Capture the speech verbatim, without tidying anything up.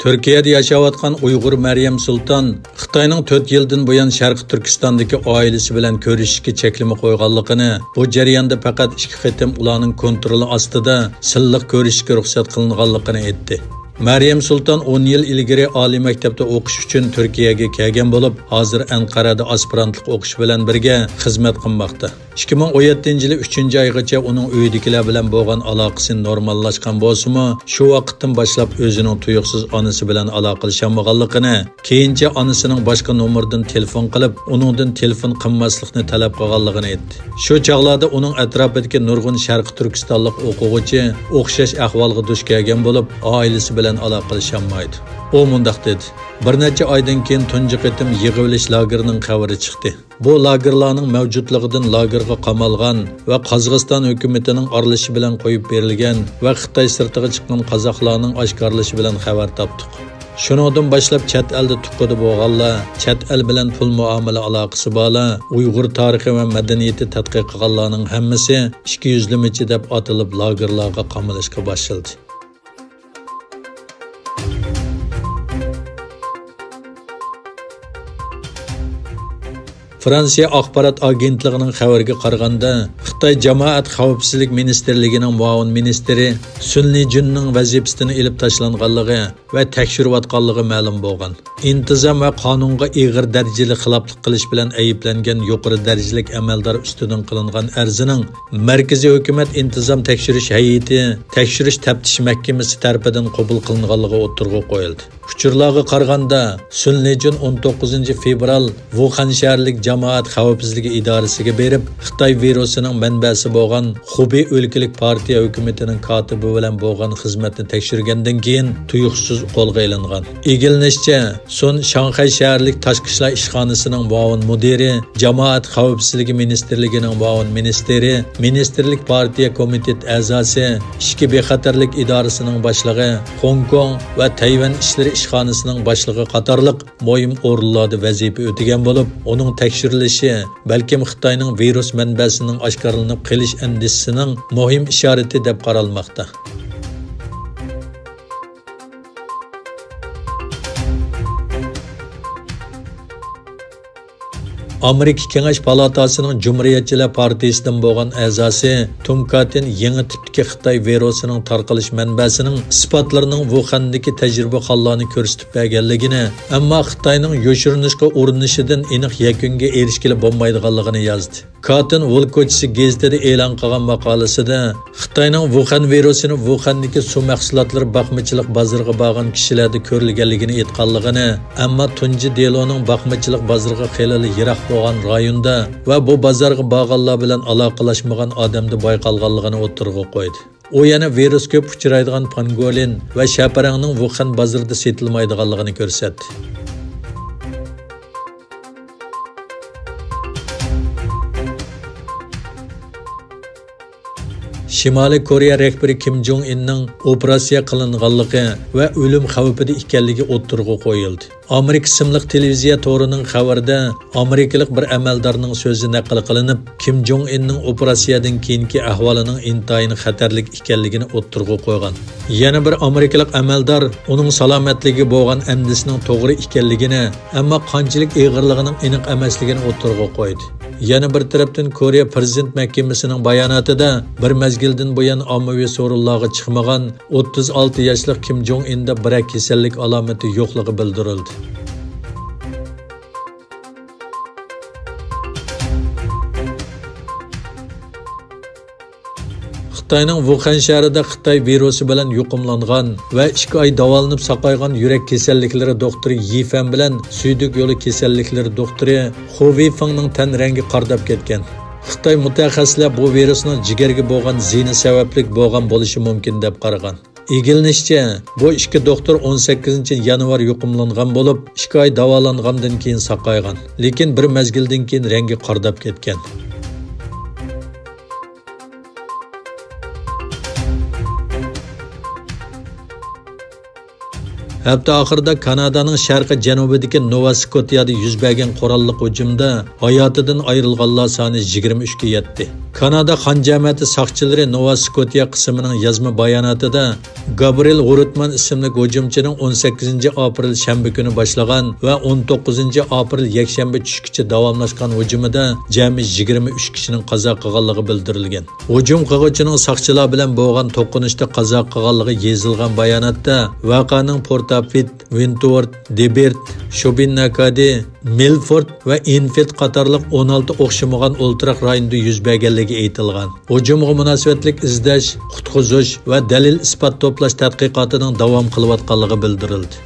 تۈركىيەدە ياشاۋاتقان ئۇيغۇر مەريەم سۇلتان خىتاينىڭ تۆت يىلدىن بۇيان شەرقىي تۈركىستاندىكى ئائىلىسى بىلەن كۆرۈشۈشكە چەكلىمە قويغانلىقىنى، بۇ جەرياندا پەقەت ئىككى قېتىم ئۇلارنىڭ كونترولى ئاستىدا سىرلىق كۆرۈشۈشكە رۇخسەت قىلىنغانلىقىنى ئېيتتى. مەريەم سۇلتان ئون يىل ئىلگىرى ئالىي مەكتەپتە ئوقۇش ئۈچۈن تۈركىيەگە كەلگەن بولۇپ، ھازىر ئەنقەرەدە ئاسپىرانتلىق ئوقۇش بىلەن بىرگە خىزمەت قىلماقتا. ئىككى مىڭ ئون يەتتىنچى يىلى ئۈچىنچى ئايغىچە ئۇنىڭ ئۆيىدىكىلەر بىلەن بولغان ئالاقىسى نورماللاشقان بولسىمۇ، شۇ ۋاقىتتىن باشلاپ ئۆزىنىڭ تۇيۇقسىز ئانىسى بىلەن ئالاقىلىشالمىغانلىقىنى، كېيىنچە ئانىسىنىڭ باشقا نومۇردىن تېلېفون قىلىپ، ئۇنىڭدىن تېلېفون قىلماسلىقنى تەلەپ قىلغانلىقىنى ئېيتتى. شۇ چاغلاردا ئۇنىڭ ئەتراپىدىكى نۇرغۇن شەرقىي تۈركىستانلىق ئوقۇغۇچى ئوخشاش ئەھۋالغا دۇچ كەلگەن بولۇپ، ئائىلىسى بىلەن ئالاقىلىشالمايدۇ. ئۇ مۇنداق دېدى، بىر نەچچە ئايدىن كېيىن تۇنجى قېتىم يىغىۋېلىش لاگېرىنىڭ خەۋىرى چىقتى. بۇ لاگېرلارنىڭ مەۋجۇتلۇقىدىن لاگېرغا قامالغان ۋە قازاقىستان ھۆكۈمىتىنىڭ ئارىلىشىشى بىلەن قويۇپ بېرىلگەن ۋە خىتاي سىرتىغا چىققان قازاقلارنىڭ ئاشكارىلىشى بىلەن خەۋەر تاپتۇق. شۇنىڭدىن باشلاپ چەت ئەلدە تۇغقىنى بولغانلار، چەت ئەل بىلەن پۇل مۇئامىلە ئالاقىسى بارلار، ئۇيغۇر تارىخى ۋە مەدەنىيىتى تەتقىق قىلغانلارنىڭ ھەممىسى ئىككى يۈزلىمىچى دەپ ئاتىلىپ لاگېرلارغا قامىلىشقا باشلىدى. فرانسىيە ئاخبارات ئاگېنتلىقىنىڭ خەۋىرىگە قارىغاندا، خىتاي جامائەت خەۋپسىزلىك مىنىستىرلىكىنىڭ مۇئاۋىن مىنىستىرى سۈن لىجۈننىڭ ۋەزىپىسىدىن ئېلىپ تاشلانغانلىقى ۋە تەكشۈرۈۋاتقانلىقى مەلۇم بولغان. ئىنتىزام ۋە قانۇنغا ئېغىر دەرىجىلىك خىلاپلىق قىلىش بىلەن ئەيىبلەنگەن يۇقىرى دەرىجىلىك ئەمەلدار ئۈستىدىن قىلىنغان ئەرزنىڭ مەركىزىي ھۆكۈمەت ئىنتىزام تەكشۈرۈش ھەيئىتى تەكشۈرۈش تەپتىش مەھكىمىسى تەرىپىدىن قوبۇل قىلىنغانلىقى ئوتتۇرىغا قويۇلدى. ئۇچۇرلارغا قارىغاندا، سۈن لىجۈن ئون توققۇزىنچى فېۋرال ۋۇخەن شەھەرلىك جامائەت خەۋپسىزلىكى ئىدارىسىگە بېرىپ، خىتاي ۋىرۇسىنىڭ مەنبەسى بولغان خۇبېي ئۆلكىلىك پارتىيە ھۆكۈمىتىنىڭ كاتىپى بىلەن بولغان خىزمەتنى تەكشۈرگەندىن كېيىن، تۇيۇقسىز قولغا ئېلىنغان. ئىگىلىنىشىچە، سۈن شاڭخەي شەھەرلىك تاشقى ئىشلار ئىشخانىسىنىڭ مۇئاۋىن مۇدىرى، جامائەت خەۋپسىزلىكى مىنىستىرلىكىنىڭ مۇئاۋىن مىنىستىرى، مىنىستىرلىك پارتىيە كومىتېت ئەزاسى، ئىچكى بىخەتەرلىك ئىدارىسىنىڭ باشلىقى، خوڭكوڭ ۋە تەيۋەن ئىشلىرى ئىشخانىسىنىڭ باشلىقى قاتارلىق مۇھىم ئورۇنلاردا ۋەزىپە ئۆتىگەن بولۇپ، ئۇنىڭ تەكشۈرۈلۈشى بەلكىم خىتاينىڭ ۋىرۇس مەنبەسىنىڭ ئاشكارىلىنىپ قېلىش ئەندىشىسىنىڭ مۇھىم ئىشارىتى دەپ قارالماقتا. ئامېرىكا كېڭەش پالاتاسىنىڭ جۇمھۇرىيەتچىلەر پارتىيىسىدىن بولغان ئەزاسى توم كاتىن يېڭى تىپتىكى خىتاي ۋىرۇسىنىڭ تارقىلىش مەنبەسىنىڭ ئىسپاتلىرىنىڭ ۋۇخەندىكى تەجرىبىخانىلارنى كۆرسىتىپ بەرگەنلىكىنى، ئەمما خىتاينىڭ يوشۇرۇنۇشقا ئۇرۇنۇشىدىن ئېنىق يەكۈنگە ئېرىشكىلى بولمايدىغانلىقىنى يازدى. كاتىن ۋول كوچىسى گېزىتىدە ئېلان قىلغان ماقالىسىدە، خىتاينىڭ ۋۇخەن ۋىرۇسىنى ۋۇخەندىكى سۇ مەھسۇلاتلىرى باقمىچىلىق بازىرىغا بارغان كىشىلەردە كۆرۈلگەنلىكىنى ئېيتقانلىقىنى، ئەمما تۇنجى دېلونىڭ باقمىچىلىق بازىرىغا خېلىلا يىراق بولغان رايوندا ۋە بۇ بازارغا بارغانلار بىلەن ئالاقىلاشمىغان ئادەمدە بايقالغانلىقىنى ئوتتۇرىغا قويدى. ئۇ يەنە ۋىرۇس كۆپ ئۇچرايدىغان پانگولىن ۋە شەپەرەڭنىڭ ۋۇخەن بازىرىدا سېتىلمايدىغانلىقىنى كۆرسەتتى. شىمالىي كورېيە رەھبىرى كىم جوڭ ئىننىڭ ئوپېراتسىيە قىلىنغانلىقى ۋە ئۆلۈم خەۋپىدە ئىكەنلىكى ئوتتۇرىغا قويۇلدى. ئامېرىكا ئىسىملىق تېلېۋىزىيە تورىنىڭ خەۋىرىدە ئامېرىكىلىق بىر ئەمەلدارنىڭ سۆزى نەقىل قىلىنىپ، كىم جوڭ ئىننىڭ ئوپېراتسىيەدىن كېيىنكى ئەھۋالىنىڭ ئىنتايىن خەتەرلىك ئىكەنلىكىنى ئوتتۇرىغا قويغان. يەنە بىر ئامېرىكىلىق ئەمەلدار ئۇنىڭ سالامەتلىكىگە بولغان ئەندىشىنىڭ توغرا ئىكەنلىكىنى، ئەمما قانچىلىك ئېغىرلىقىنىڭ ئېنىق ئەمەسلىكىنى ئوتتۇرىغا قويدى. يەنە بىر تەرەپتىن، كورېيە پىرېزىدېنت مەھكىمىسىنىڭ باياناتىدا بىر مەزگىلدىن بۇيان ئاممىۋى سورۇنلارغا چىقمىغان ئوتتۇز ئالتە ياشلىق كىم جوڭ ئىندا بىرەر كېسەللىك ئالامىتى يوقلۇقى بىلدۈرۈلدى. خىتاينىڭ ۋۇخەن شەھىرىدە خىتاي ۋىرۇسى بىلەن يۇقۇملانغان ۋە ئىككى ئاي داۋالىنىپ ساقايغان يۈرەك كېسەللىكلىرى دوختۇرى يى فەن بىلەن سۈيدۈك يولى كېسەللىكلىرى دوختۇرى خۇ ۋېيفېڭنىڭ تەن رەڭگى قارىداپ كەتكەن. خىتاي مۇتەخەسسىسلەر بۇ ۋىرۇسنىڭ جىگەرگە بولغان زىيىنى سەۋەبلىك بولغان بولۇشى مۇمكىن دەپ قارىغان. ئىگىلىنىشىچە، بۇ ئىككى دوختۇر ئون سەككىزىنچى يانۋار يۇقۇملانغان بولۇپ، ئىككى ئاي داۋالانغاندىن كېيىن ساقايغان، لېكىن بىر مەزگىلدىن كېيىن رەڭگى قارىداپ كەتكەن. ھەپتە ئاخىرىدا كانادانىڭ شەرقىي جەنۇبىدىكى نوۋا سكوتىيادا يۈز بەرگەن قوراللىق ھۇجۇمدا ھاياتىدىن ئايرىلغانلار سانى يىگىرمە ئۈچكە يەتتى. كانادا خان جەمەتى ساقچىلىرى نوۋا سكوتىيا قىسمىنىڭ يازما باياناتىدا، گابرىئېل غۇرتمان ئىسىملىك ھۇجۇمچىنىڭ ئون سەككىزىنچى ئاپرېل شەنبە كۈنى باشلىغان ۋە ئون توققۇزىنچى ئاپرېل يەكشەنبە چۈشكىچە داۋاملاشقان ھۇجۇمىدا جەمئىي يىگىرمە ئۈچ كىشىنىڭ قازا قىلغانلىقى بىلدۈرۈلگەن. ھۇجۇم قىلغۇچىنىڭ ساقچىلار بىلەن بولغان توقۇنۇشتا قازا قىلغانلىقى يېزىلغان باياناتتا، ۋەقەنىڭ پورتاپىت، ۋىنتورد، دېبېرت، شوبىن ناكادى، مىلفورد ۋە ئېنفىلد قاتارلىق ئون ئالتە ئوخشىمىغان ئولتۇراق رايونىدا يۈز بەرگەنلىكى ئېيتىلغان. ھۇجۇمغا مۇناسىۋەتلىك ئىزدەش، قۇتقۇزۇش ۋە دەلىل-ئىسپات توپلاش تەتقىقاتىنىڭ داۋام قىلىۋاتقانلىقى بىلدۈرۈلدى.